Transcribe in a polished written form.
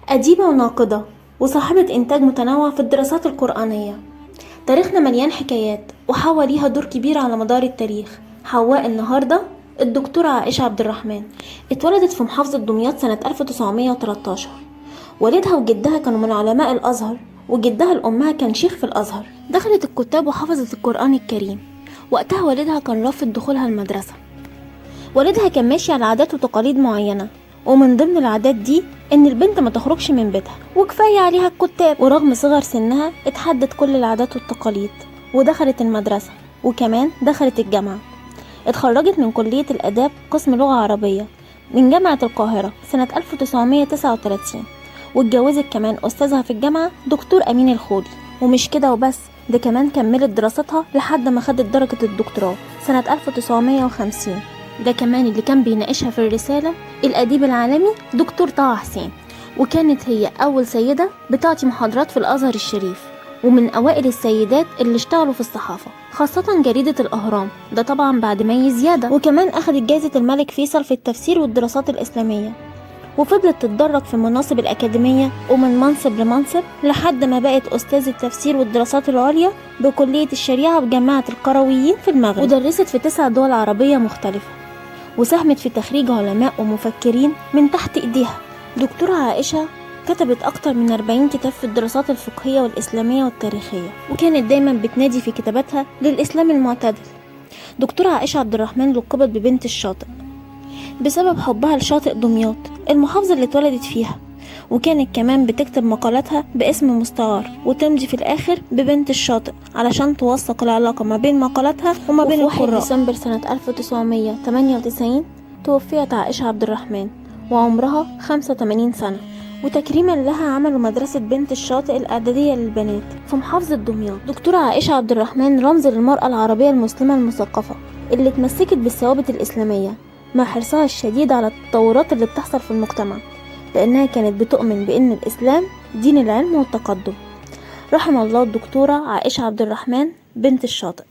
أديبة وناقدة وصاحبة إنتاج متنوع في الدراسات القرآنية. تاريخنا مليان حكايات وحواء ليها دور كبير على مدار التاريخ. حواء النهاردة الدكتورة عائشة عبد الرحمن اتولدت في محافظة دمياط سنة 1913. والدها وجدها كانوا من علماء الأزهر، وجدها لأمها كان شيخ في الأزهر. دخلت الكتاب وحفظت القرآن الكريم. وقتها والدها كان رافض دخولها المدرسة. والدها كان ماشي على عادات وتقاليد معينة، ومن ضمن العادات دي ان البنت ما تخرجش من بيتها وكفاية عليها الكتاب. ورغم صغر سنها اتحدت كل العادات والتقاليد ودخلت المدرسة، وكمان دخلت الجامعة. اتخرجت من كلية الآداب قسم لغة عربية من جامعة القاهرة سنة 1939، واتجوزت كمان أستاذها في الجامعة دكتور أمين الخولي. ومش كده وبس، ده كمان كملت دراستها لحد ما خدت درجة الدكتوراه سنة 1950. ده كمان اللي كان بيناقشها في الرسالة الأديب العالمي دكتور طه حسين. وكانت هي أول سيدة بتعطي محاضرات في الأزهر الشريف، ومن أوائل السيدات اللي اشتغلوا في الصحافة، خاصة جريدة الأهرام، ده طبعا بعد مي زيادة. وكمان أخدت جائزة الملك فيصل في التفسير والدراسات الإسلامية، وفضلت تتدرج في المناصب الأكاديمية ومن منصب لمنصب لحد ما بقت أستاذ التفسير والدراسات العليا بكلية الشريعة بجامعة القرويين في المغرب. ودرست في 9 دول عربية مختلفة، وساهمت في تخريج علماء ومفكرين من تحت إيديها. دكتورة عائشة كتبت أكتر من 40 كتاب في الدراسات الفقهية والإسلامية والتاريخية، وكانت دايما بتنادي في كتاباتها للإسلام المعتدل. دكتورة عائشة عبد الرحمن لقبت ببنت الشاطئ بسبب حبها لشاطئ دمياط، المحافظة اللي اتولدت فيها. وكانت كمان بتكتب مقالاتها باسم مستعار وتمضي في الآخر ببنت الشاطئ علشان توثق العلاقة ما بين مقالاتها وما بين القراء. 1 ديسمبر سنة 1998 توفيت عائشة عبد الرحمن وعمرها 85 سنة. وتكريما لها عملوا مدرسة بنت الشاطئ الإعدادية للبنات في محافظة دمياط. دكتورة عائشة عبد الرحمن رمز للمرأة العربية المسلمة المثقفة اللي اتمسكت بالثوابت الإسلامية مع حرصها الشديد على التطورات اللي بتحصل في المجتمع، لأنها كانت بتؤمن بأن الإسلام دين العلم والتقدم. رحم الله الدكتورة عائشة عبد الرحمن بنت الشاطئ.